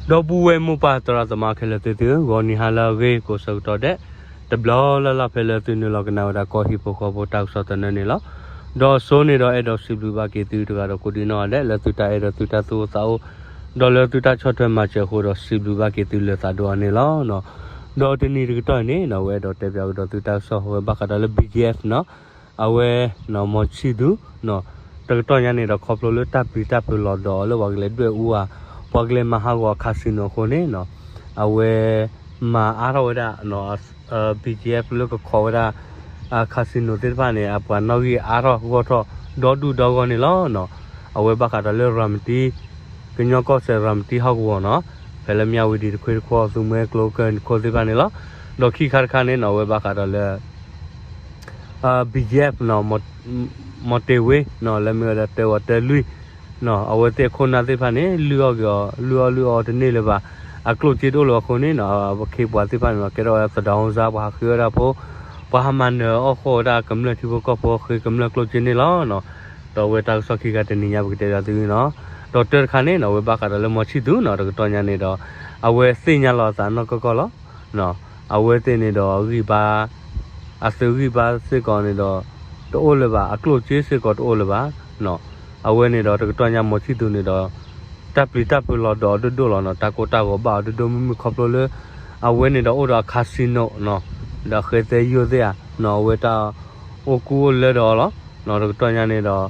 ဒီပုၢ်ဝဲၢ်မိၢ်ပၢ်သရၣ်သမါခဲလၢာ်သ့ၣ်သုဧၢ, ဂီၤနံၤဟါလၢအဂ့ၤကိးဆၢကတီၢ်ဒဲး, တဘျီလၢ်လၢ်ဖဲလၢသုနုာ်လီၤကနၣ်ဝဲဒၣ်ကီၢ်ဟံၣ်ဖိဃီဖိတၢ်ကစီၣ်သနၢၣ်န့ၣ်လီၤ. ဒီးအစိန့ၣ်ဒီးအဲၣ်ဒိးစံးဘျုးဘၣ်က့ၤသုတဂၤဒီးကိးဒံနီၢ်ဂၤဒဲး လၢသုတၢ်အဲၣ်ဒီးသုတၢ်သူၣ်အိၣ်သးအိၣ်, ဒီးလၢသုတၢ်ဆီၣ်ထွဲမၤစၢၤအဃိဒီးစံးဘျုးဘၣ်က့ၤသုလၢသးဒိၣ်အါန့ၣ်လီၤ. ဒီးတနံၤတကတီၢ်အံၤန့ၣ် အဝဲအဲၣ်ဒိးတဲပၠးကဒီးသုတၢ်ကစီၣ်အဝဲဘၣ်ဃးဒီးလၢ ဘံၣ်ကၠံၣ်အ့ၣ်ဖ် နီၤ အဝဲ မီၤဆံၣ်သူး တကတီၢ်ညါန့ၣ်ဒီး ခီဖျိလၢတၢ်ပျံၤတၢ်ဖုးလီၤဒီးအီၤလၢပှၤကလဲၤဒွဲၣ်အူဧါ, ပှၤကလဲၤမၤဟးဂီၤအcasinoအဃိန့ၣ်နီၤ, အဝဲ မၤအါထီၣ်ဝဲဒၣ် ဘံၣ်ကၠံၣ်အ့ၣ်ဖ် လၢကခိးဝဲဒၣ် casinoသ့ၣ်တဖၣ်န့ၣ် အပှၤနီၣ်ဂံၢ်အါထီၣ်ဂီၢ်ထီၣ် ဒီဒူၣ်ဒီဂီၢ်န့ၣ်လီၤ. အဝဲဘၣ်ဃးဒီးလၢရၤမတံ ကညီကီၢ်စဲၣ်ရၤမတံဟီၣ်ကဝီၤနီၤ, ဖဲလၢမၠၣ်ဝတံၤတခွ့တခီ သူမွဲကျိကၢၢ်နံၤခိၣ်သ့ၣ်တဖၣ်န့ၣ်လီၤ. ဒီးခံခါတခါန့ၣ်နီၤ အဝဲဘၣ်ဃးဒီးလၢ ဘံၣ်ကၠံၣ်အ့ၣ်ဖ် မီၤတ့ၢ်ဝ့ လၢမ့ၢ်ဝဲဒၣ်တၢဝီတၢလွံၢ် အဝဲသ့ၣ်အခိၣ်နၢ်သ့ၣ်တဖၣ်န့ၣ် လုၢ်အီၣ်က့ၤအီၤ လုၢ်အီၣ်လုၢ်အီတန့ၢ်လၢၤဘၣ်, အကျိၣ်စ့တအိၣ်လၢၤဘၣ်အဃိန့ၣ်နီၤ အခ့အပှၤသ့ၣ်တဖၣ်န့ၣ်နီၤ ကဲထီၣ်ဝဲဒၣ်သဒၣ်အူစါ ပှၤဟးဃ့ဝဲဒၣ်ဖိ, ပှၤဟးမၤနၢၤအီၣ်ဃီၣ်ဝဲဒၣ်ကမျၢၢ်ထံဖိကီၢ်ဖိ ဃ့ကမျၢၢ်ကျိၣ်စ့န့ၣ်လီၤ. ဒီးအဝဲတၢ်ကစီၣ်ခံခါတနံၤညါပကတဲဘၣ်သုနီၤ, ဒီးတၢတခါန့ၣ်နီၤ အဝဲဘၣ်ဃးဒီးလၢမီၤဆံၣ်သူးနီၤ တကတီၢ်ညါန့ၣ်ဒီး အဝဲသ့ၣ်ညါလီၤအသးနီၢ်ကီၢ်ကီၢ်လီၤ. အဝဲသ့ၣ်န့ၣ်ဒီး ဂံၢ်ဘါ အသုးဂံၢ်ဘါစ့ၢ်ကီးန့ၣ်ဒီး တအိၣ်လၢၤဘၣ်, အကျိၣ်စ့စ့ၢ်ကီးတအိၣ်လၢၤဘၣ်. အဝဲန့ၣ်ဒီးတကတီၢ်ညါမီၤဆံၣ်သူးန့ၣ်ဒီး တၢ်ပျံၤတၢ်ဖုးလီၤဒီးအီၤဒိၣ်ဒိၣ်လီၤနီၤ, တၢ်ကိၢ်တၢ်ဂီၤဘၣ်အီၤဒိၣ်ဒိၣ်မုၢ်မုၢ်ခီဖျိလၢ အဝဲန့ၣ်ဒီးအိၣ်ဒီးအcasinoနီၤ, ဒီးဃဲသဲယိၣ်သ့ၣ်ဧါ, အဝဲတၢ်အိၣ်ကူအိၣ်လၢဒီးအီၤလီၤ. တကတီၢ်ညါန့ၣ်ဒီး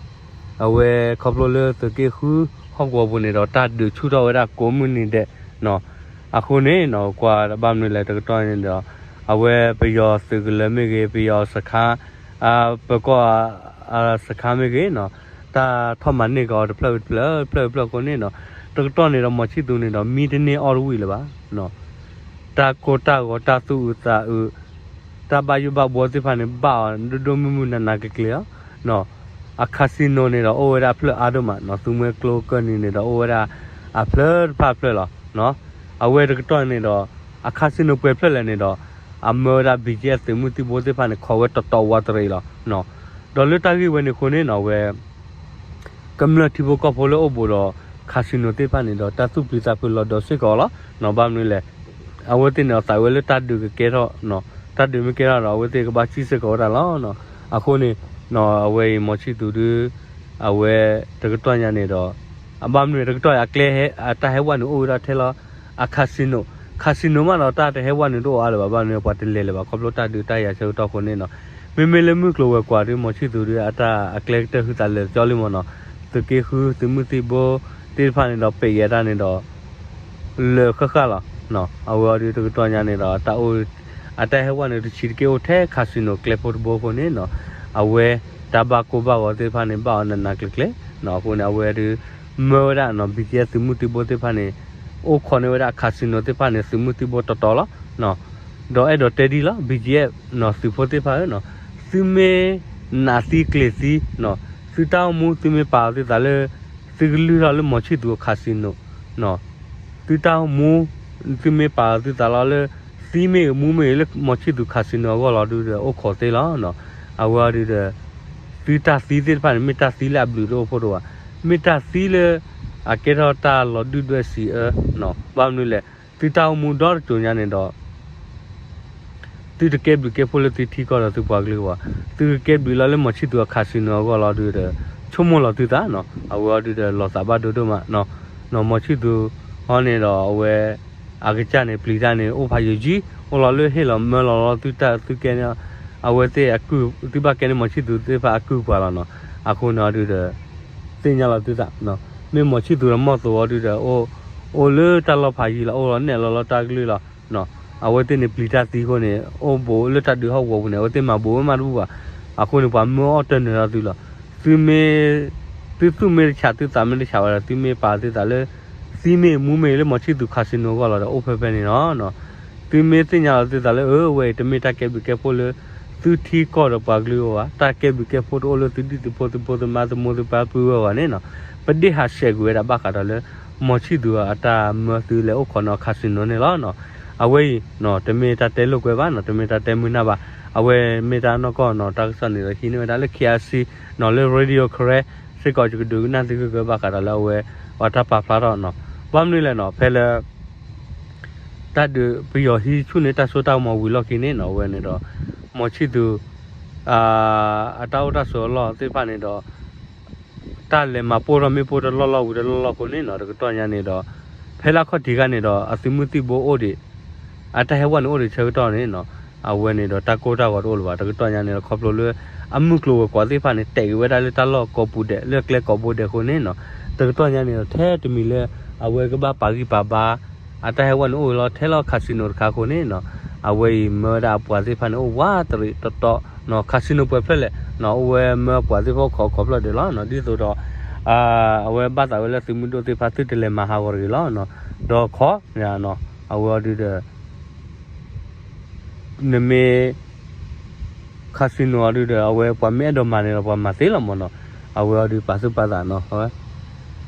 အဝဲခီဖျိလၢသုးက့ဃုဟီၣ်ကဝီၤပူၤန့ၣ်ဒီး တၢ်ဒုးဆူၣ်ထီၣ်ဝဲဒၣ်ကိးမုၢ်နံၤဒဲးနီၤ, အဃိန့ၣ်နီၤ ကွၢ်ဘၣ်မနုၤလဲၣ် တကတီၢ်န့ၣ်ဒီး အဝဲပယီၤသုးကလၢၤမ့ၢ်ဂ့ၤ ပယီၤစခါ ပၢၤကီၢ်စခါမ့ၢ်ဂ့ၤနီၤ, တၢ်ထီၣ်မၤန့ၢ်က့ၤအီၤတဖျၢၣ်တဖျၢၣ် တဖျၢၣ်တဖျၢၣ်အဃိန့ၣ်နီၤ, တကတီၢ်န့ၣ်ဒီး မီၤဆံၣ်သူးန့ၣ်ဒီး မံတန့ၢ်အီၣ်တဝံၣ်လၢၤဘၣ်. တၢ်ကိၢ်တၢ်ဂီၤ တၢ်သူၣ်အုးသးအုး တၢ်ဘၣ်ယိၣ်ဘၣ်ဘှီသ့ၣ်တဖၣ်န့ၣ် ဘၣ်အီၤဒိၣ်ဒိၣ်မုၢ်မုၢ်နးနးကျ့ကျ့လီၤ. အcasinoန့ၣ်ဒီး အိၣ်ဝဲဒၣ်အဖျၢၣ်အါဒိၣ်မးနီၤ, သူမွဲကျိကၢၢ်နံၤန့ၣ်ဒီး အိၣ်ဝဲဒၣ်အဖျၢၣ်တဖၣ်အဖျၢၣ်လီၤ. အဝဲတကတီၢ်န့ၣ်ဒီး အcasinoပှဲၤဖျၢၣ်လဲၣ်န့ၣ်ဒီး အမၢဝဲဒၣ် ဘံၣ်ကၠံၣ်အ့ၣ်ဖ် သုးမုၢ်သံၣ်ဘိသ့ၣ်တဖၣ်န့ၣ် ခိးဝဲတီတီဝးတရံးလီၤ. ဒီးလၢတၢ်ဂ့ၢ်ဝဲန့ၣ်အဃိန့ၣ်နီၤ အဝဲ ကမျၢၢ်ထံဖိကီၢ်ဖိလၢအိၣ်ဘူးဒီးcasinoသ့ၣ်တဖၣ်န့ၣ်ဒီး တၢ်သူၣ်ပျံၤသးဖုးလီၤဒီးစ့ၢ်ကီးလီၤ. ဘၣ်မနုၤလဲၣ်, အဝဲသ့ၣ်န့ၣ်ဒီးသးဝဲလၢတၢ်ဒုးကကဲထီၣ်, တၢ်ဒုးမ့ၢ်ကဲထီၣ်ဒီး အဝဲသ့ၣ်ကဘၣ်စံၣ်စ့ၢ်ကီးဝဲဒၣ်လီၤ. အဃိန့ၣ် အဝဲအံၤမီၤဆံၣ်သူးဒု အဝဲတကတီၢ်ညါန့ၣ်ဒီး အဘၣ်မနုၤတကတီၢ်အကျဲ အတၢ်ဟဲဝဲန့ၣ်အိၣ်ဝဲဒၣ်ထဲလီၤ အcasino, casinoမးဒီးတၢ်တဟဲဝဲန့ၣ်တအိၣ်အါလၢၤဘၣ်, ဘၣ်မနုၤပှၤတလဲၤလၢၤဘၣ် ခီဖျိတၢ်ဒုးတၢ်ယၤဆၢကတီၢ်အဃိန့ၣ်နီၤ. မ့မ့ၢ်လၢမုၢ်ကျိၤဝဲၤကွာ်ဒု မီၤဆံၣ်သူးဒု အတၢ်အကျဲကတၢၢ်ဟုသးလၢာ်ကၠီလံမ့ၢ်နီၤ, သုးက့ဃု သုးမုၢ်သံၣ်ဘိသ့ၣ်တဖၣ်န့ၣ်ဒီး ပဲာ်ယဲတၢ်န့ၣ်ဒီး လၢာ်ဃၣ်ဃၣ်လီၤ. အဝဲအံၤဒုတကတီၢ်ညါန့ၣ်ဒီး တၢ်အိၣ် အတၢ်ဟဲဝဲန့ၣ်တဆံးတက့ၢ်အိၣ်ထဲcasinoကျဲဖိတဘိအဃိန့ၣ်နီၤ, အဝဲတၢ်ဘၣ်ကိၢ်ဘၣ်ဂီၤသ့ၣ်တဖၣ်န့ၣ် ဘၣ်အီၤနးနးကျ့ကျ့နီၤ. အဃိန့ၣ် အဝဲဒု မၢဝဲဒၣ်နီၤ ဘံၣ်ကၠံၣ်အ့ၣ် သုးမုၢ်သံၣ်ဘိသ့ၣ်တဖၣ်န့ၣ် အိၣ်ခိးန့ၢ်ဝဲဒၣ်casinoသ့ၣ်တဖၣ်န့ၣ် သုးမုၢ်သံၣ်ဘိတီတီလီၤ. ဒီးအဲၣ်ဒိးတဲဒ်လီၤ ဘံၣ်ကၠံၣ်အ့ၣ်နီၤ သုးဖိသ့ၣ်တဖၣ်ဧၢနီၤ, သုမ့ၢ်နးသံကျ့ၤသံနီၤ, သုတၢ်အိၣ်မူသုမ့ၢ်ပာ်အီၤသုသးလၢ သုကလုၢ်ထီၣ်လၢမီၤဆံၣ်သူးအcasinoနီၤ, သုတၢ်အိၣ်မူ သုမ့ၢ်ပာ်အီၤသုသးလီၤလၢ သံမ့ၢ်ဂ့ၤမူမ့ၢ်ဂ့ၤလၢမီၤဆံၣ်သူးcasinoအဂီၢ်လီၤဒုဒီး အိၣ်ခိးသ့လီၤနီၤ. အဝဲအံၤဒုဒီး သုတၢ်သံသ့ၣ်တဖၣ်န့ၣ် မ့ၢ်တၢ်သံလၢအဘျုးတအိၣ်ဖိတအိၣ်ဘၣ်, မ့ၢ်တၢ်သံလၢ အကဲထီၣ်တၢ်လီၤဒုၣ်ဒွဲၣ်စံးအၢနီၤ. ဘၣ်မနုၤလဲၣ်, သုတၢ်အိၣ်မူဒီတစိၤညါန့ၣ်ဒီး သုတကဲဘျုးကဲဖှိၣ်လၢသုထံကီၢ်ဒီးသုပှၤကလုာ်ဘၣ်, သုကကဲဘျုးလီၤလၢမီၤဆံၣ်သူးအcasinoအဂီၢ်လီၤဒုဒီး ဆိကမိၣ်လီၤသုသးနီၤ. အဝဲအံၤဒုဒီး လီၤသးဘၣ်ဒိဒိၣ်မးနီၤ. မီၤဆံၣ်သူးဟီန့ၣ်ဒီး အဝဲ အကစၢ်န့ၣ် ပျံၤတၢ်န့ၣ် အိၣ်ဖးယိာ်ယံၤ, အိၣ်လီၤလၢဟ့ၣ်လီၤမၢလီၤလီၤသုတၢ်သုကဲန့ၣ်, အဝဲသ့ၣ်အကုၢ် သုဘၣ်ကဲန့ၣ် မီၤဆံၣ်သူးသ့ၣ်တဖၣ်အကုၢ်ပှၤလီၤနီၤ. အဃိန့ၣ်အံၤဒုဒီး သ့ၣ်ညါလီၤသုသး, မ့ၢ်မီၤဆံၣ်သူးဒီးမီၢ်သိးအံၤဒုဒီး အိၣ်လၢတၢ်လီၢ်ဖးယံၤလီၤ, အိၣ်လီၤနဲၣ်လီၤလီၤတၢ်ကလုၢ်လီၤ. အဝဲသ့ၣ်န့ၣ်ပျံၤတၢ်သံအဃိန့ၣ် အိၣ်ဘူးလၢတၢ်ဒုးဟီၣ်ကဝီၤပူၤန့ၣ် အဝဲသ့ၣ်မၤဘူးဝဲမးတဘူၣ်ဘၣ်. အဃိန့ၣ် ပှၤမၢအီၣ်တၢ်နၢၤလီၤသုလီၤ. သုမ့ၢ် သုသူၣ်မ့ၢ်တဆး သုသးမ့ၢ်တဆးဝဲဒီး သုမ့ၢ်ပာ်သုသးလၢ သံမ့ၢ်မူမ့ၢ်လၢမီၤဆံၣ်သူးcasinoအဂီၢ်လီၤဒီး အိၣ်ဖဲဖဲန့ၣ်လီၤ. သုမ့ၢ်သ့ၣ်ညါလီၤသုသးလၢ အဝဲအံၤတမ့ၢ်တၢ်ကဲဘျုးကဲဖှိၣ်လၢ သုထံကီၢ်ဒီးပှၤကလုာ်အဂီၢ်ဘၣ်, တၢ်ကဲဘျုးကဲဖှိၣ်တအိၣ်လၢသုဒူၣ်သုဖိသုမိၢ်သုပၢ် သုမိၢ်သုပၢ်ပုၢ်ဝဲၢ်အဂီၢ်န့ၣ်နီၤ, ပဒ့ၣ်ဟးဆှဲးကွံာ်ဝဲဒၣ်ဘၣ်ဃးဒီးလၢ မီၤဆံၣ်သူးအတၢ်မၢသုလဲၤအိၣ်ခိးန့ၢ်အီၤcasinoန့ၣ်လီၤ. အဝဲအံၤ တမ့ၢ်တၢ်တဲလိာ်ကွဲဘၣ်နီၤ, တမ့ၢ်တၢ်တဲမုာ်နၢ်ဘၣ်. အဝဲမ့ၢ်တၢ်နီၢ်ကီၢ်နီၤ, တၢ်ကစီၣ်န့ၣ်ဒီးဟံးန့ၢ်ဝဲဒၣ်လၢ KIC နီၤ, လၢ Radio Karen စ့ၢ်ကီး ယကဒုးကနၣ်သုဂၢၢ်ဂၢၢ်ဘၣ်ဃးဒီးလၢအဝဲ အတၢ်ပာ်ဖျါထီၣ်နီၤ. ဘၣ်မနုၤလဲၣ်နီၤ, ဖဲလၢ တၢ်ဒုးပယီၤဟံးဆူၣ်န့ၢ်တၢ်စိတၢ်ကမီၤဝံၤလီၢ်ခံန့ၣ်နီၤ အဝဲန့ၣ်ဒီး မီၤဆံၣ်သူၤ အတၢ်အိၣ်တၢ်ဆိးအလီၢ်သ့ၣ်တဖၣ်န့ၣ်ဒီး တၢ်လဲၤမၤပိၢ်ထီၣ်မ့ၣ်ပိၢ်တလီၢ်လီၢ်ဝံၤတလီၢ်လီၢ်အဃိန့ၣ်နီၤ တကတီၢ်ညါန့ၣ်ဒီး ဖဲလၢအခီၣ်ထံးခါန့ၣ်ဒီး အသုးမုၢ်သံၣ်ဘိအိၣ်ဒံး အတၢ်ဟဲဝဲန့ၣ်အိၣ်ဒံးဆၢကတီၢ်န့ၣ်နီၤ အဝဲန့ၣ်ဒီးတၢ်ကိၢ်တၢ်ဂီၤတအိၣ်လၢၤဘၣ် တကတီၢ်ညါန့ၣ်ဒီးခီဖျိလၢ အမုၢ်ကျိၤဝဲၤကွာ်သ့ၣ်တဖၣ်န့ၣ် တဲာ်က့ၤဝဲဒၣ်လၢတၢ်လီၢ်ကိးပူၤဒဲး လၢကျဲကိးဘိဒဲးအဃိန့ၣ်နီၤ တကတီၢ်ညါန့ၣ်ဒီး ထဲတမံၤလၢ အဝဲကဘၣ်ပာ်ဂံၢ်ပာ်ဘါ အတၢ်ဟဲဝဲန့ၣ်အိၣ်လီၤ ထဲလီၤ casino တခါအဃိန့ၣ်နီၤ အဝဲအံၤမၢဝဲဒၣ်အပှၤသ့ၣ်တဖၣ်န့ၣ် အိၣ်ဝးတရံးတီတီနီၤ casino ပှဲၤဖျၢၣ်လဲၣ်နီၤ အိၣ်ဝဲမၢပှၤသ့ၣ်တဖၣ်အိၣ်ခိးခိးဖျၢၣ်ဒဲးလီၤနီၤ ဒ်သိးဒီး အဝဲဘၣ်သးဝဲလၢသုးမုၢ်ဒိၣ်သ့ၣ်တဖၣ် သုတလဲၤမၤဟးဂီၤတဂ့ၤလီၤနီၤ ဒီးခီ အဝဲအီၤဒုးဒီး နမ့ၢ် casino အီၤဒုးဒီး အဝဲပှၤမ့ၢ်အဲၣ်ဒိးမၤန့ၣ်ဒီး ပှၤမၤသ့လီၤမ့ၢ်နီၤ အဝဲအီၤဒုးပာ်သူၣ်ပာ်သးနီၤ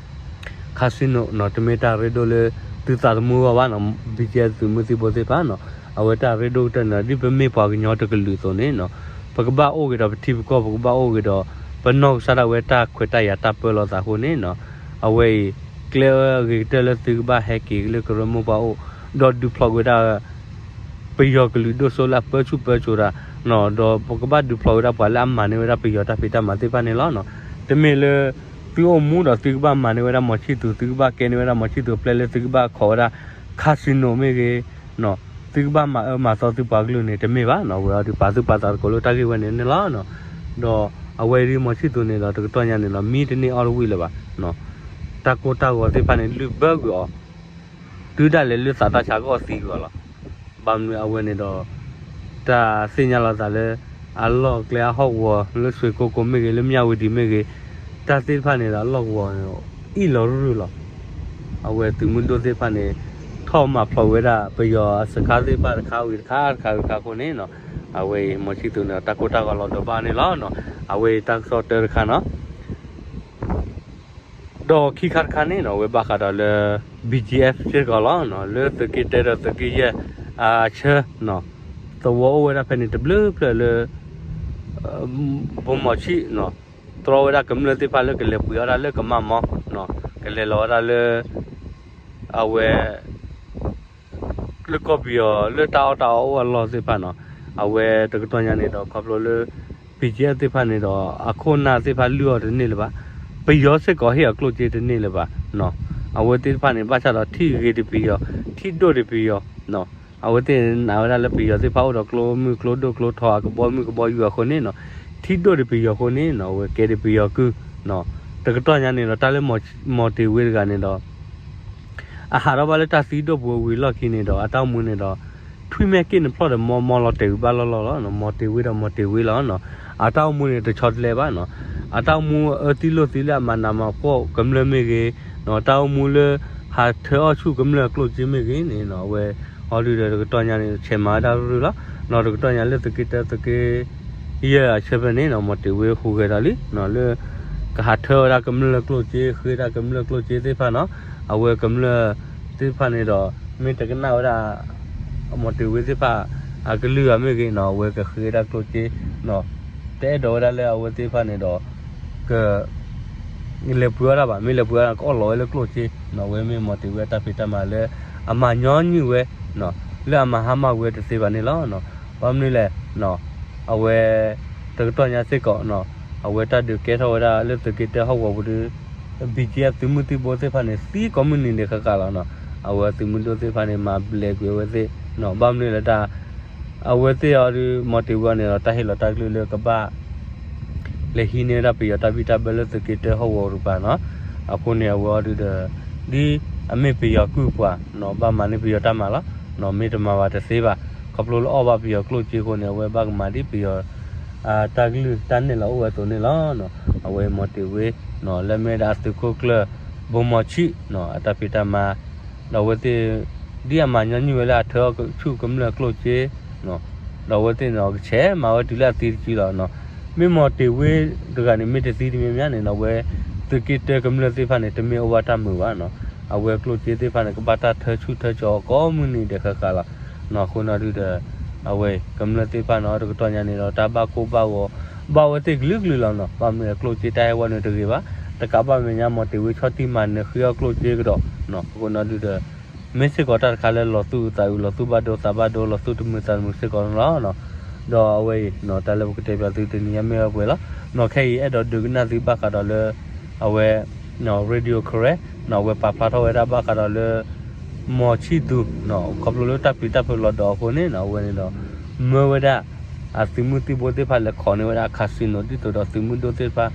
casino နီၤ တမ့ၢ်တၢ်ရ့ဒိၣ်လၢ သုသးသမူအဂီၢ်ဘၣ်နီၤ ဘံၣ်ကဲသုးမုၢ်သံၣ်ဘိသ့ၣ်တဖၣ်နီၤ အဝဲတၢ်ရ့ဒိၣ်ကတၢၢ်န့ၣ် ဒ်ပမ့ၢ်ပှၤကညီတကလုာ်အသိးန့ၣ်နီၤ ပကဘၣ်အိၣ်က့ၤဒီးပထံပကီၢ် ပကဘၣ်အိၣ်က့ၤဒီး ပနီၢ်ကစၢ်ဒၣ်ဝဲတၢ်ခွဲးတၢ်ယာ်တၢ်ပၢလီၤသးအဃိန့ၣ်နီၤ အဝဲအံၤ ကျဲအဂ့ၤကတၢၢ်လၢသုကဘၣ်ဟဲက့ၤလၢကရၢမိၢ်ပှၢ်အိၣ် ဒီးဒုးဖျိးကွံာ်ဝဲဒၣ် ပယီၤကလုာ်ဒိၣ်စိလၢအပၢဆူၣ်ပၢစိးတၢ်နီၤ ဒီးပကဘၣ်ဒုးဖျိးဝဲဒၣ်ပှၤလၢအမၤန့ၢ်ဝဲဒၣ်ပယီၤတၢ်ဖံးတၢ်မၤသ့ၣ်တဖၣ်န့ၣ်လီၤနီၤ တမ့ၢ်လၢ သုအိၣ်မူဒီးသုကဘၣ်မၤန့ၢ်ဝဲဒၣ်မီၤဆံၣ်သူၤ သုကဘၣ်ကဲန့ၢ်ဝဲဒၣ်မီၤဆံၣ်သူၤအပျဲၢ်လၢသုကဘၣ်ခိးဝဲဒၣ် casino မ့ၢ်ဂ့ၤ သုကဘၣ်မၤအၢမၤသီသုပှၤကလုာ်န့ၣ် တမ့ၢ်ဘၣ်နီၤ အဝဲအီၤဒုးပာ်သူၣ်ပာ်သးသကိးလၢတၢ်ဂ့ၢ်ဝဲန့ၣ်န့ၣ်လီၤနီၤ ဒီးအဝဲအံၤဒ်မီၤဆံၣ်သူၤန့ၣ်ဒီး တကတီၢ်ညါန့ၣ်ဒီး မံတန့ၢ်အီၣ်တဝံၣ်လၢၤဘၣ်နီၤ တၢ်ကိၢ်တၢ်ဂီၤသ့ၣ်တဖၣ်န့ၣ် လုၢ်ဘၢကွံာ်အီၤ တုၤဒၣ်လဲာ်လၢသးတၢ်ဆါကီၢ်သံကွံာ်အီၤလီၤ ဘၣ်မနုၤအဝဲန့ၣ်ဒီး တၢ်သ့ၣ်ညါလီၤသးလၢ အလီၢ်ကျဲအဟီၣ်ကဝီၤ လၢစွ့ၣ်ကိကိးမ့ၢ်ဂ့ၤ လၢမၠၣ်ဝတံၤမ့ၢ်ဂ့ၤ တၢ်သ့ၣ်တဖၣ်န့ၣ်ဒီး အလီၢ်ကဝီၤန့ၣ် အ့ၣ်လီၤရုၢ်ရုၢ်လီၤ အဝဲသုးမုၢ်ဒိၣ်သ့ၣ်တဖၣ်န့ၣ် ထီၣ်မၤဖျိးဝဲဒၣ် ပယီၤအစခါသ့ၣ်တဖၣ်တခါဝံၤတခါတခါဝံၤတခါအဃိန့ၣ်နီၤ အဝဲအံၤ မီၤဆံၣ်သူၤန့ၣ် တၢ်ကိၢ်တၢ်ဂီၤလီၤဒီးဘၣ်န့ၣ်လီၤနီၤ အဝဲအံၤတၢ်ကစီၣ်တၢတခါနီၤ ဒီးခံခါတခါန့ၣ်နီၤ အဝဲဘၣ်ဃးဒီးလၢ ဘံၣ်ကၠံၣ်အဲၣ် စ့ၢ်ကီးလီၤနီၤ လၢသုးက့တၢဒီးသုးက့ယဲၢ် အဆၢနီၤ သဝီအိၣ်ဝဲဒၣ်ဖဲန့ၣ်တဘျုးဖျၢၣ်လၢ ဘိမီၤဆံၣ်နီၤ တြီဝဲဒၣ်ကမျၢၢ်သ့ၣ်တဖၣ်လၢကလဲၤပှ့ၤအီၣ်တၢ်လၢကမၣ်မီနီၤ ကလဲၤလီၤဝဲဒၣ်လၢ အဝဲ လၢကီၢ်ပယီၤလၢတၢ်အီၣ်တၢ်အီအိၣ်အလီၢ်သ့ၣ်တဖၣ်နီၤ အဝဲတကတီၢ်ညါန့ၣ်ဒီး ခီဖျိလၢ ဘံၣ်ကၠံၣ်အဲၣ် သ့ၣ်တဖၣ်န့ၣ်ဒီး အခိၣ်အနၢ်သ့ၣ်တဖၣ်လုၢ်အီၣ်တန့ၢ်လၢၤဘၣ် ပယီၤစ့ၢ်ကီးဟ့ၣ်အီၤကျိၣ်စ့တန့ၢ်လၢၤဘၣ်နီၤ အဝဲသ့ၣ်တဖၣ်န့ၣ် ဘၣ်ဆၣ်ဒီးထံၣ်ဂ့ၤတပယီၤ ထံၣ်ဒိၣ်တပယီၤနီၤ အဝဲသ့ၣ်နာ်ဝဲဒၣ်လၢပယီၤသ့ၣ်တဖၣ်အိၣ်ဒီးကျိမုၢ်ကျိဒိၣ်ကျိထီ အကဘီမုၢ်ကဘီယူၤအဃိန့ၣ်နီၤ ထံၣ်ဒိၣ်တပယီၤအဃိန့ၣ်နီၤ အဝဲကဲတပယီၤကုၢ်နီၤ တကတီၢ်ညါန့ၣ်ဒီး တၢ်လၢမီၤတ့ၤဝ့တဂၤန့ၣ်ဒီး အဟးထီၣ်ဘၣ်လၢတၢ်သံဒိၣ်ပူၤဝံၤလီၢ်ခံန့ၣ်ဒီး အတၢ်အိၣ်မူန့ၣ်ဒီး ထွံၣ်မဲာ်က့ၣ်နဖျီၣ်ဒီးမီမီလီၤတဲာ်ဝံၤဘၣ်လီၢ်လီၢ်လီၤနီၤ မီၤတ့ၤဝ့ဒီးမီၤတ့ၤဝ့လီၤနီၤ အတၢ်အိၣ်မူန့ၣ်တဆီတလဲဘၣ်နီၤ အတၢ်အိၣ်မူအၢသံလိာ်သံလၢအမၤနးမၤဖှီၣ်ကမျၢၢ်မ့ၢ်ဂ့ၤနီၤ တၢ်အိၣ်မူလၢ ဟးထၢအီၣ်ဆူၣ်ကမျၢၢ်အကျိၣ်စ့မ့ၢ်ဂ့ၤန့ၣ်နီၤ အဝဲအီၤဒုးဒီးတကတီၢ်ညါန့ၣ် ဆဲးမၤဝဲဒၣ်ရုၢ်ရုၢ်လီၤနီၤ တကတီၢ်ညါလၢသုးက့တၢသုးက့ ယဲၢ်အဆၢဖဲန့ၣ်နီၤ မီၤတ့ၤဝ့ဟူးဂဲၤဒီးလံနီၤ လၢ ကဟးထၢဝဲဒၣ်ကမျၢၢ်ကျိၣ်စ့ ဃ့ဒၣ်ကမျၢၢ်ကျိၣ်စ့သ့ၣ်တဖၣ်နီၤ အဝဲကမျၢၢ်သ့ၣ်တဖၣ်န့ၣ်ဒီး မ့ၢ်တကနၣ်ဝဲဒၣ် မီၤတ့ၤဝ့သ့ၣ်တဖၣ် အကလုၢ်ဂၤမ့ၢ်ဂ့ၤနီၤ အဝဲကဃ့ဒၣ်ကျိၣ်စ့နီၤ တအဲၣ်ဒိးဝဲဒၣ်လၢအဝဲသ့ၣ်တဖၣ်န့ၣ်ဒီး က လဲၤပှ့ၤအီၣ်တၢ်ဘၣ် မ့ၢ်လဲၤပှ့ၤအီၣ်တၢ် ကအီၣ်လီၤဝဲလၢကျိၣ်စ့နီၤ အဝဲမ့ၢ်မီၤတ့ၤဝ့အတၢ်ဖံးတၢ်မၤလၢ အမၤညီနုၢ်ဝဲ လၢအမၤဟါမၢ်ကွံာ်ဝဲတသ့ဘၣ်န့ၣ်လီၤ. ဘၣ်မနုၤလဲၣ် အဝဲ တကတီၢ်ညါစ့ၢ်ကီး အဝဲတၢ်ဒုးကဲထီၣ်ဝဲဒၣ်လၢသုးက့တၢဟီၣ်ကဝီၤပူၤဒီး ဘံၣ်ကၠံၣ်အဲၣ် သုးမုၢ်သံၣ်ဘိသ့ၣ်တဖၣ်န့ၣ် သံကိးမုၢ်နံၤဒဲးဃၣ်ဃၣ်လီၤ. အဝဲသုးမုၢ်ဒိၣ်သ့ၣ်တဖၣ်န့ၣ် မၤဘျဲးကွံာ်အဝဲသ့ၣ် ဘၣ်မနုၤလဲၣ်တၢ် အဝဲသ့ၣ်အီၤဒီး မီၤတ့ၤဝ့အီၤန့ၣ်ဒီး တၢ်ဟ့ၣ်လီၤတၢ်ကလုၢ်လၢကဘၣ် လဲၤဟံးန့ၢ်ဝဲဒၣ်ပယီၤတၢ်ဘံၣ်တၢ်ဘၢလၢသုးက့တၢဟီၣ်ကဝီၤတကပၤနီၤ. အဃိန့ၣ် အဝဲအီၤဒုးဒီး ဒ်အမ့ၢ်ပယီၤကုၢ်ပှၤနီၤ ဘၣ်မၤန့ၢ်ပယီၤတၢ်မၤလီၤ. မ့ၢ်တမၤဘၣ်တသ့ဘၣ်. ခီဖျိလၢအီၣ်ဘၣ်ပယီၤကျိၣ်စ့အဃိန့ၣ် အဝဲဘၣ်ကမၤဒ်ပယီၤ တၢ်ကလုၢ်တၢ်နဲၣ်လီၤအိၣ်ဝဲအသိးန့ၣ်လီၤ. အဝဲမီၤတ့ၤဝ့ လၢမ့ၢ်ဒၣ်အသုးခိၣ်ကျၢၢ် ဘိမီၤဆံး အတၢ်ဖံးတၢ်မၤ ဒီးအဝဲသ့ၣ် ဒ်အမၤညီနုၢ်ဝဲလၢအထၢအီၣ်ဆူၣ်ကမျၢၢ်ကျိၣ်စ့ ဒီးအဝဲသ့ၣ်န့ၣ် ကဆဲးမၤဝဲတုၤလၢအသံတစုလီၤ. မ့ၢ်မီၤတ့ၤဝ့တဂၤန့ၣ် မ့ၢ်တသံတမံၤမံၤန့ၣ် အဝဲ သုးက့တၢကမျၢၢ်သ့ၣ်တဖၣ်န့ၣ် တမ့ၢ်အိၣ်ဘၣ်တၢ်မုာ်ဘၣ်နီၤ. အဝဲကျိၣ်စ့သ့ၣ်တဖၣ်န့ၣ် ကဘၣ်တၢ်ထၢဆူၣ်ထၢကၠီၤကိးမုၢ်နံၤဒဲးဃၣ်ဃၣ်လီၤ. အဃိန့ၣ်ဒုးဒီး အဝဲကမျၢၢ်သ့ၣ်တဖၣ်န့ၣ် တကတီၢ်ညါန့ၣ်ဒီး တၢ်ဘၣ်ကိၢ်ဘၣ်ဂီၤ ဘၣ်ဝဲသ့ၣ်ကလုာ်ကလုာ်လီၤနီၤ. ဘၣ်မနုၤလဲၣ် ကျိၣ်စ့တၢ်ဟဲဝဲန့ၣ်တဂ့ၤဘၣ်. တကးဘၣ်မဲာ်ညါ မီၤတ့ၤဝ့ဆီၣ်တံၢ်မၤနၢၤဃ့အီၣ်ကျိၣ်စ့ကဒီး အဃိန့ၣ်ဒုးဒီး မ့ၢ်စ့ၢ်ကီးတၢ်တခါလၢလီၤသူၣ်အုးသးအုး လီၤသူၣ်ဘၣ်ဒိသးဘၣ်ဒိ လီၤသူၣ်တမုာ်သးတမုာ်စ့ၢ်ကီးန့ၣ်လီၤ. ဒီးအဝဲအံၤ တၢ်လၢပကတဲပၠးသုတနံၤညါမ့ၢ်ဝဲပှဲၤလီၤ. ခဲအံၤအဲၣ်ဒိးဒုးကနၣ်သုဘၣ်ဃးဒီးလၢ အဝဲ Radio Karen အဝဲပာ်ဖျါထီၣ်ဝဲဒၣ်ဘၣ်ဃးဒီးလၢ မီၤဆံၣ်သူ ခီဖျိလၢတၢ်ပျံၤတၢ်ဖုးလီၤဒီးအဃိန့ၣ် အဝဲန့ၣ်ဒီး မၢဝဲဒၣ် အသုးမုၢ်သံၣ်ဘိသ့ၣ်တဖၣ်လဲၤခိးန့ၢ်ဝဲဒၣ် casino ဒ်သိးဒီးသုးမုၢ်ဒိၣ်သ့ၣ်တဖၣ်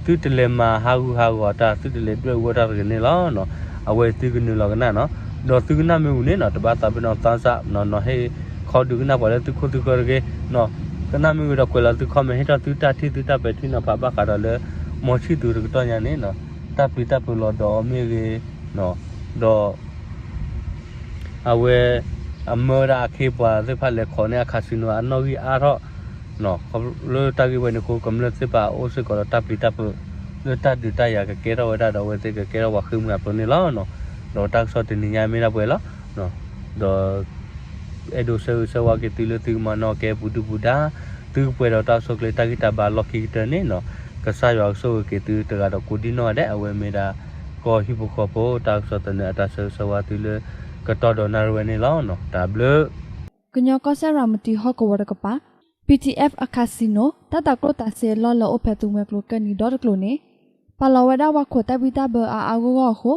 သုတလဲၤမၤဟးဂူာ်ဟးဂီၤတၢ် သုတလဲၤဒွဲၣ်အူဝဲတၢ်တဂ့ၤန့ၣ်လီၤ. အဝဲသုကနုာ်လီၤကနၣ်နီၤ. ဒီးသုကနၣ်မ့ၢ်ဝံၤန့ၣ်နီၤ တဘၣ်သးပ့ၤနီၣ် thumbs up နီၤ နီၤဟ့ၣ်ခီဒုးကနၣ်ပှၤလၢသုခိၣ်သုဃၢတဂ့ၤ ကနၣ်မ့ၢ်ဝံၤဒီးကွဲးလီၤသု comment ဟ့ၣ်ထီၣ်သုတၢ်ထံၣ်သုတၢ်ပဲာ်ထံနီၤဖးဘၣ်ဃးဒီးလၢ မီၤဆံၣ်သူတကတီၢ်ညါန့ၣ်နီၤ တၢ်ပျံၤတၢ်ဖုးလီၤဒီးအီၤမ့ၢ်ဂ့ၤ ဒီး အဝဲ အမၢဝဲဒၣ်အခ့အပှၤသ့ၣ်တဖၣ်လဲၤခိးန့ၢ်အ casino အနီၣ်ဂံၢ်အါထီၣ် လၢတၢ်ဂ့ၢ်ဝဲန့ၣ်အဃိ ကမျၢၢ်သ့ၣ်တဖၣ်အိၣ်စ့ၢ်ကီးဒီးတၢ်ပျံၤတၢ်ဖုး လၢတၢ်ဒုးတၢ်ယၤကကဲထီၣ်ဝဲဒၣ်ဒီးအဝဲသ့ၣ်ကကဲထီၣ်ပှၤဃ့ၢ်မှံဟးဖျိးန့ၣ်လီၤ. ဒီးတၢ်ကစီၣ်တနံၤညါမ့ၢ်ဒၣ်ပှဲၤလီၤ. ဒီး အဲၣ်ဒိးဆၢဂ့ၤဆၢဝါက့ၤသုလၢသုကမၤနီၣ်ကဲပူၤဒုၣ်ပူၤဒါ သုကပှဲၤဒီးတၢ်အိၣ်ဆူၣ်အိၣ်ချ့တၢ်ဂံၢ်တၢ်ဘါလီၢ်ခံကတၢၢ်န့ၣ်နီၤ ကစၢ်ယွၤကဆိၣ်ဂ့ၤက့ၤသုတဂၤဒီးကိးဒံနီၢ်ဂၤဒဲး အဝဲမ့ၢ်ဒၣ်ကီၢ်ဟံၣ်ဖိဃီဖိတၢ်ကစီၣ်သန့အတၢ်ဆၢဂ့ၤဆၢဝါသုလၢ ကတီၢ်ဒီးနၣ်ရံၣ်ဝဲန့ၣ်လီၤ. တၢ်ဘျုး ကညီကီၢ်စဲၣ်ရၤမတံဟီၣ်ကဝီၤတကပၤ ပံၣ်ထံၣ်အဲၣ်ဖၣ် အ casino တၢ်တၤကျိၣ်တၤစ့အလီၢ်လၢအိၣ်ဖဲသုးမွဲကျိၤကၢၢ်နံၤဒီတကျိၤန့ၣ် ပာ်လီၤဝဲဒၣ်ပှၤခိးတၢ်ဘံၣ်တၢ်ဘၢအါအါဂီၢ်ဂီၢ်အဃိ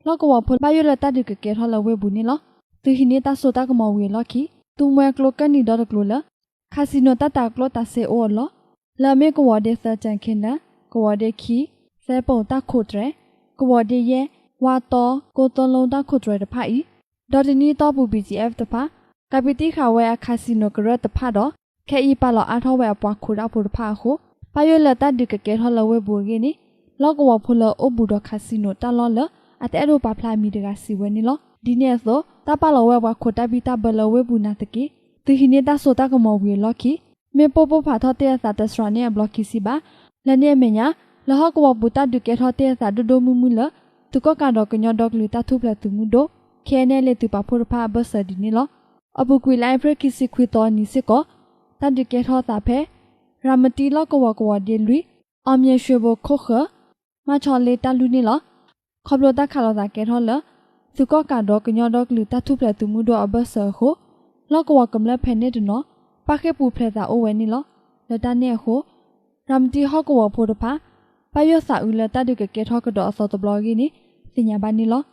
လီၢ်ကဝီၤဖိဘၣ်ယိၣ်လၢတၢ်ဒုးကကဲထီၣ်လၢဝ့ၢ်ပူၤန့ၣ်လီၤ. သုဟံးန့ၢ်တၢ်စိတၢ်ကမီၤဝံၤအလီၢ်ခံ သုးမွဲကျိၤကၢၢ်နံၤဒီတကျိၤလၢ casino တၢ်တၤကျိၣ်တၤစ့အိၣ်အလီၢ် လၢအမ့ၢ်ကဝီၤဒ့သၢ တၢ်ခ့နၢၣ်, ကဝီၤဒ့ခံ, သဲပိၣ်တၢ်ခိးတြဲၤ, ကဝီၤဒ့ယဲၢ်, ဝါတီ, ကိသိလီတၢ်ခိးတြဲၤတဖၣ်အံၤ ဒီးတနံၣ်အတီၢ်ပူၤ ပံၣ်ထံၣ်အဲၣ်ဖၣ်တဖၣ် ကးပံတံၣ်ဃာ်ဝဲအ casino ကရၢတဖၣ်ဒီး ခဲအံၤပာ်လီၤအါထီၣ်ဝဲအပှၤခိးဒၣ်ဖိတဖၣ်အဃိ ဘၣ်ယိၣ်လၢတၢ်ဒုးကကဲထီၣ်လၢဝ့ၢ်ပူၤအဂ့ၢ်န့ၣ် လီၢ်ကဝီၤဖိလၢအိၣ်ဘူးဒီး casino တၢ်လီၢ်လၢအတအဲၣ်ဒိးပာ်ဖျါအမံၤတဂၤစံးဝဲန့ၣ်လီၤ. ဒ်န့ၣ်အသိး တၢ်ပာ်လီၤဝဲပှၤခိးတၢ်ဘံၣ်တၢ်ဘၢလၢဝ့ၢ်ပူၤနာ်သက့ သုးဟံးန့ၢ်တၢ်စိတၢ်ကမီၤဝံၤအလီၢ်ခံ မ့ၢ်ပိၢ်ပိၢ်ဖးထီၣ်တ့ၢ်အသးတစှၤန့ၢ်အဘျီခံဆံဘၣ်. လၢန့ၣ်အမဲာ်ညါ လၢဟီၣ်ကဝီၤပူၤတၢ်ဒုးကဲထီၣ်တ့ၢ်အသးဒိၣ်ဒိၣ်မုၢ်မုၢ်လၢ သုးကီၣ်ကးဒီးကညီဒီကလုာ်တၢ်ထူၣ်ဖျဲးသုးမုၢ်ဒိၣ် ခဲအံၤန့ၣ်လၢသုးပာ်ဖှိၣ်တဖၣ်အဘၢၣ်စၢၤဒ်န့ၣ်လီၤ. အပူၤကွံာ်လါအ့ဖြ့ၣ်ခံဆံခွံသီအနံၤစ့ၢ်ကီး တၢ်ဒုးကဲထီၣ်သးဖဲ ရၤမတံလီၢ်ကဝီၤကဝီၤဒ့လွံၢ် အီၣ်မၠဲၣ်ရွှ့ၣ်ဘိၣ်ခိၣ်ဃၢၤ မၢ်ဆီလ့တၢ်လုၢ်န့ၣ်လီၤ. ခီဖျိတၢ်ခးလိာ်သးကဲထီၣ်လၢ သုးကီၣ်ကးဒီးကညီဒီကလုာ်တၢ်ထူၣ်ဖျဲးသုးမုၢ်ဒိၣ်အဘၢၣ်စၢၤအဃိ လီၢ်ကဝီၤကမျၢၢ်ဖဲန့ၣ်တနီၤ ပၣ်ဃ့ၢ်ပူၤဖျဲးသးအိၣ်ဝဲန့ၣ်လီၤ. လၢတၢ်န့ၣ်အဃိ ရၤမတံဟီၣ်ကဝီၤဖိတဖၣ် ဘၣ်ယိၣ်သးအုးလၢတၢ်ဒုးကကဲထီၣ်ကဒီးအသီတဘျီအဂ့ၢ်န့ၣ် သ့ၣ်ညါဘၣ်န့ၣ်လီၤ.